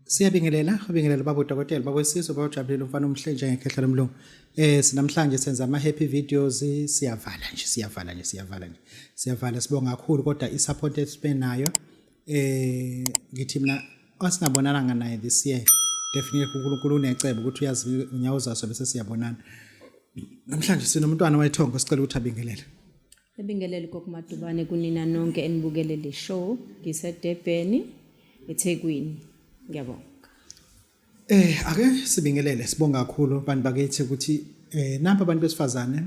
Siyabingelela, ubingelela baba udokotela, baba wesizwe, baba ujabulile umfana omhle njengekhehla lomlungu. Sinamhlanje senza ama happy videos, siyavala nje, siyavala nje, siyavala nje. Siyavala, sibonga kakhulu kodwa i support esibe nayo. Ngithi mina asingabonana naye this year. Definitely uNkulunkulu unecebo ukuthi uyazi unyawo zaso bese siyabonana. Namhlanje sinomntwana wayethongo, sicela ukuthi abingelele. Ebingelele Gogo Madubane kunina nonke enibukele le show. NgiseDurban, eThekwini. Ngiyabonga. Ake sibingelele, sibonga kakhulu abantu bakithi ukuthi nampa abantu besifazane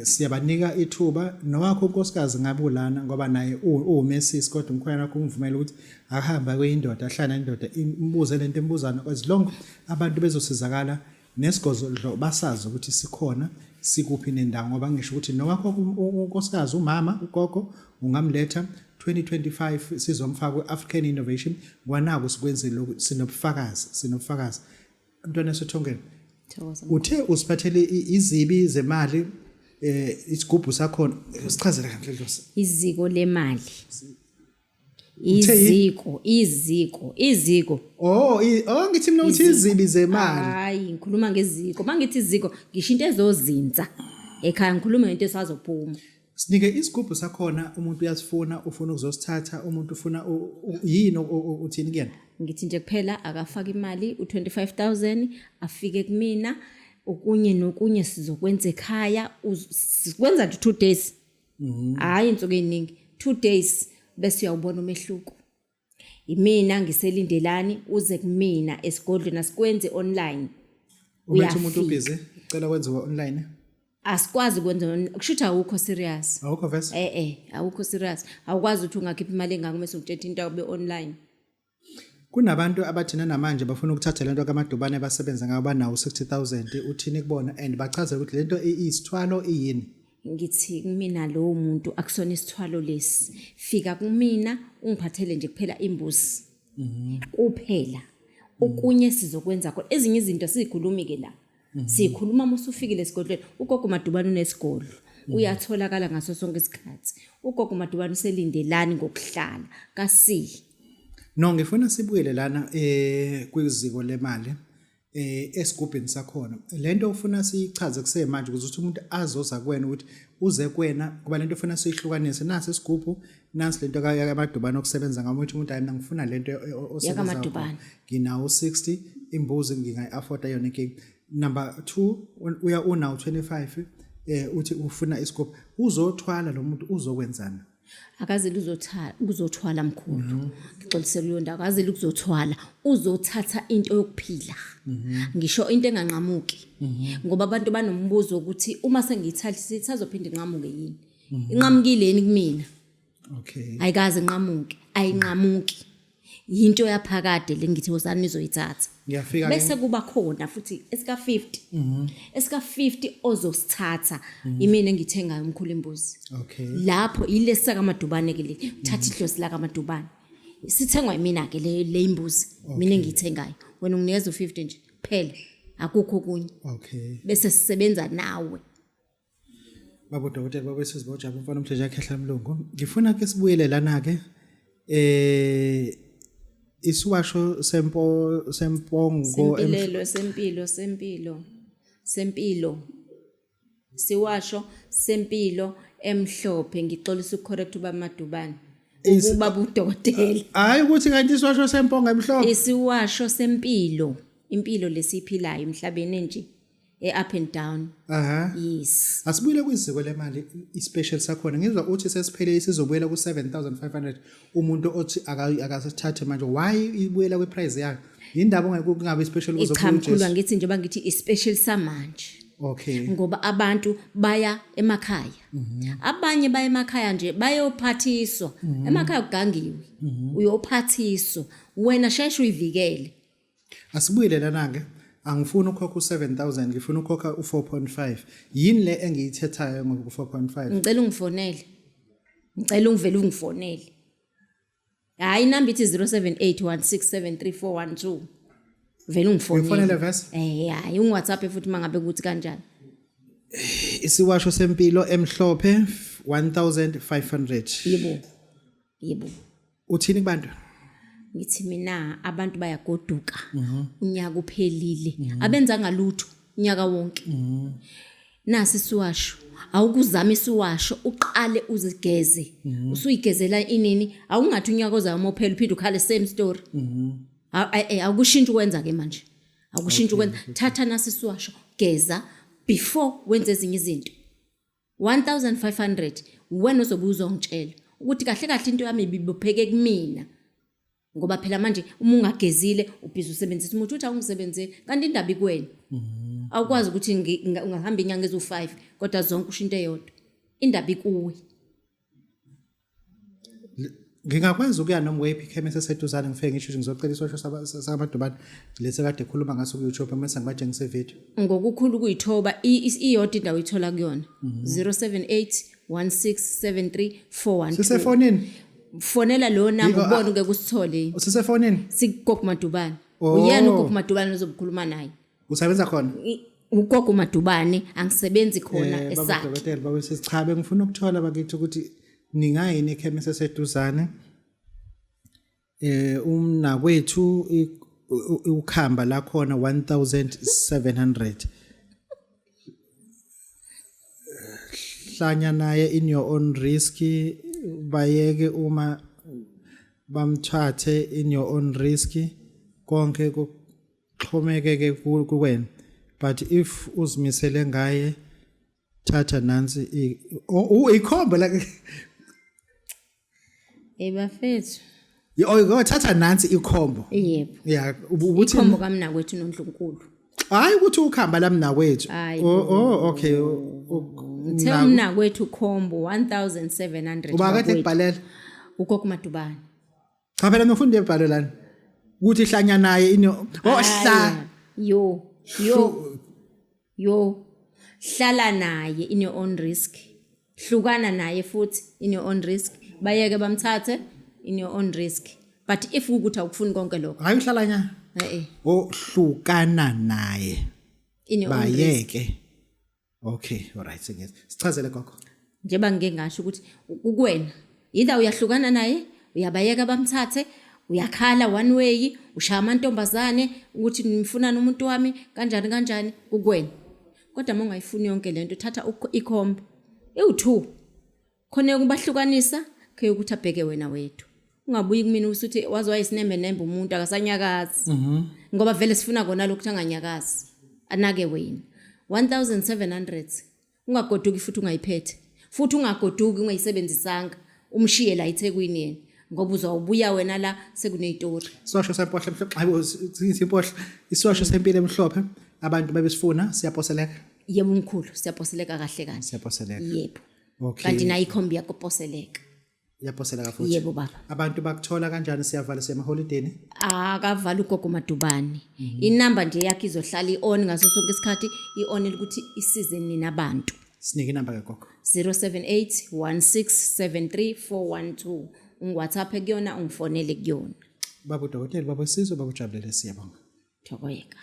siyabanika ithuba nowakho unkosikazi ngabe ulana ngoba naye uwumesisi, kodwa umkhwena wakho ungivumela ukuthi akahambe kuyindoda, ahlale nendoda, imbuze lento embuzana, as long abantu bezosizakala nesigodlo basazi ukuthi sikhona sikuphi nendawo, ngoba ngisho ukuthi nowakho unkosikazi, umama, ugogo ungamletha 2025 sizomfaka kwi-African Innovation. Kwanaku sikwenzile lokhu, sinobufakazi, sinobufakazi. Mntwana esethongeni, Thokoza. uthe usiphathele izibi zemali, isigubhu sakhona, sichazele kahle dlozi. Iziko lemali. Uthe yini? Iziko, iziko, iziko. Oh, oh, ngithi mina uthi izibi zemali. Hayi, ngikhuluma ngeziko. Mangithi iziko, ngisho into ezozinza. Ekhaya ngikhuluma ngento esazophuma. Sinike isigubhu sakhona, umuntu uyasifuna, ufuna ukuzosithatha, umuntu ufuna yini uthini kuyena? Ngithi nje kuphela akafake imali u25000 afike kumina, okunye nokunye sizokwenza ekhaya, sikwenza nje 2 days. Hayi insuku eziningi, 2 days bese uyawubona umehluko. Imina ngiselindelani, uze kumina esigodlweni, asikwenzi online. Umethi umuntu Uyafika. ubusy, ucela kwenziwe online. Asikwazi ukwenza kusho ukuthi awukho serious. Awukho vese? Awukho serious. Awukwazi ukuthi ungakhipha imali engaka mase utshela into abe online. Kunabantu abathina namanje bafuna ukuthatha lento kaMadubane basebenza ngayo, banawo 60,000, uthini kubona and bachaze ukuthi lento iyisithwalo iyini? Ngithi kumina lowo muntu akusona isithwalo lesi. Fika kumina ungiphathele nje kuphela imbuzi. Kuphela. Okunye sizokwenza khona. Ezinye izinto sizikhulumi ke la. Sikhuluma uma usufikile esigodlweni. Ugogo Madubane unesigodlo. Uyatholakala ngaso sonke isikhathi. Ugogo Madubane uselindelani ngokuhlala kasi. No, ngifuna sibuyele lana kwiziko lemali, esigubhini sakhona. Lento ufuna siyichaze kusemanje ukuze ukuthi umuntu azoza kuwena, ukuthi uze kuwena, kuba lento ufuna siyihlukanise. Nasi isigubhu, nasi lento kaMadubane okusebenza ngayo, ukuthi umuntu hayi mina ngifuna lento osebenza YakaMadubane. Nginawo 60 imbuzi, ngingayi-afforda yona inkinga. Number 2, uya unawo 25, uthi ufuna isigubhu, uzothwala lo muntu uzokwenzana? Akazeli uzothwala mkhulu. Ngixolisela leyo ndawo, akazeli ukuzothwala, uzothatha into yokuphila. Ngisho into enganqamuki. Ngoba abantu banombuzo ukuthi uma sengiyithatha isazophinda inqamuke yini? Inqamukile yini kumina? Ayikaze inqamuke, ayinqamuki. Yinto yaphakade le ngithi wozani nizoyithatha. Ngiyafika ke. Bese kuba khona futhi esika 50. Esika 50 ozosithatha imina engithengayo umkhulu imbuzi. Lapho ilesi sakaMadubane ke le, uthatha idlozi la kaMadubane. Sithengwa imina ke le imbuzi, mina engiyithengayo. Wena unginikeza u50 nje kuphela, akukho okunye. Bese sisebenza nawe. Baba udokotela, baba wesizwe, baba umfana omhle nje mlungu. Ngifuna ke sibuyele lana ke isiwasho sempongo Sempilelo, sempilo, sempilo, sempilo. Siwasho sempilo emhlophe. Ngixolisa ukucorrect ubaba Madubane. Ukuba udokotela. Hayi ukuthi kanti isiwasho sempongo emhlophe. Isiwasho sempilo, impilo lesiphilayo emhlabeni nje, e-up and down. Yes. Asibuyele kwiziko lemali, i-special sakhona. Ngizwa uthi sesiphele, sizobuyela ku-7500 umuntu othi akasithathe manje. Why ibuyela kwi-price yayo? Yindaba ungeke kungabe i-special kuze Cha mkhulu, angithi njengoba ngithi i-special samanje. Ngoba abantu baya emakhaya. Abanye baya emakhaya nje bayophathiswa. Emakhaya kugangiwe. Uyophathiswa. Wena sheshe uyivikele. Asibuyele lana ke. Angifuni ukukhokha u7000, ngifuna ukukhokha u4.5. Yini le engiyithethayo ngoku 4.5? Ngicela ungifonele. Ngicela ungivele ungifonele. Hayi, inamba ithi 0781673412. Vele ungifonele. Ngifonele vese? Hayi ungiWhatsApp futhi mangabe kuthi kanjani. Isiwasho sempilo emhlophe 1500. Yebo. Yebo. Uthini kubantu? Ngithi mina abantu bayagoduka. Unyaka uphelile. Abenzanga lutho unyaka wonke. Nasi isiwasho. Awukuzama isiwasho uqale uzigeze. Usuyigezela inini? Awungathi unyaka ozayo uma uphela uphinde ukhale same story. Awukushintsha ukwenza ke manje. Awukushintsha ukwenza. Thatha nasi isiwasho geza before wenze ezinye izinto. 1500 wena ozobe uzongitshela ukuthi kahle kahle into yami ibibopheke kumina ngoba phela manje uma ungagezile ubhizi usebenzisa umuthi uthi awungisebenzeli kanti indaba ikuwena. Awukwazi ukuthi ungahamba inyanga eziwu-5 kodwa zonke usho into eyodwa, indaba ikuwe. Ngingakwazi ukuya noma kweyiphi ikhemisi eseduzane ngifike ngisho ukuthi ngizocela isosho sakaMadubane lesi kade ekhuluma ngaso ku-YouTube mase ngibatshengisa ividiyo. Ngokukhulu ukuyithoba iyodwa indawo ithola kuyona 078 1673 412. Sisefonini? Fonela leyo namba ubone uke kusithole. Usisefonini? Sikugogo Madubane. Uyena ugogo Madubane ozobukhuluma naye. Usebenza khona? Ugogo Madubane angisebenzi khona esakhe. Baba baba cha bengifuna ukuthola bakithi ukuthi ningayini ekhemisi eseduzane. Umnakwethu ukhamba la khona 1700. Hlanya naye in your own risk, bayeke uma bamthathe in your own risk, konke kuxhomekeke kuwena, but if uzimisele ngaye thatha nansi ikhombo la. Bafethu. Oh, thatha nansi ikhombo. Yebo. Yeah, ukuthi ikhombo kamnakwethu noNdlunkulu. Hayi ukuthi ukhamba la mnakwethu. Oh, okay. Uthe umnakwethu khombo 1700. Uba kade kubhalela ugogo Madubane. Cha phela ngifunda ibhalo lana. Ukuthi hlanya naye ino oh hla yo yo yo hlala naye in your own risk. Hlukana naye futhi in your own risk. Bayeke bamthathe in your own risk. But if ukuthi awukufuni konke lokho. Hayi uhlala nya. Eh. Oh hlukana naye. In your own risk. Bayeke. Okay, all right sengiyeza. Sichazele gogo. Njengoba ngike ngasho ukuthi kukwena. Either uyahlukana naye, uyabayeka bamthathe, uyakhala one way, ushaya amantombazane ukuthi ngimfunani umuntu wami kanjani kanjani kukwena. Kodwa uma ungayifuni yonke lento thatha ikhombo. Ewu2. Khona yokubahlukanisa, khe ukuthi abheke wena wedwa. Ungabuyi kumina usuthi waze wayisinembe nembe umuntu akasanyakazi. Ngoba vele sifuna kona lokhu anganyakazi. Anake wena. 1700 ungagoduki futhi ungayiphethe. Futhi ungagoduki ungayisebenzisanga. Umshiye la eThekwini yena ngoba uzawubuya wena la sekuneyitori. Isiwasho sempohlo emhlophe, hayibo simpohlo. Isiwasho sempilo emhlophe abantu babesifuna siyaposeleka. Yebo mkhulu, siyaposeleka kahle kahle. Siyaposeleka. Yebo. Okay. Kanti nayo ikhombi yakuposeleka. Iyaposeleka futhi. Yebo baba. Abantu bakuthola kanjani siyavala siyemaholideni? Akavala ugogo Madubane. Inamba nje yakhe izohlala i-on ngaso sonke isikhathi, i-on ukuthi isize nina abantu. Sinike inamba ke gogo. 078 1673 412. UngiWhatsApp kuyona, ungifonele kuyona. Baba udokotela, baba Sizwe, baba ujabulele, siyabonga. Thokoyeka.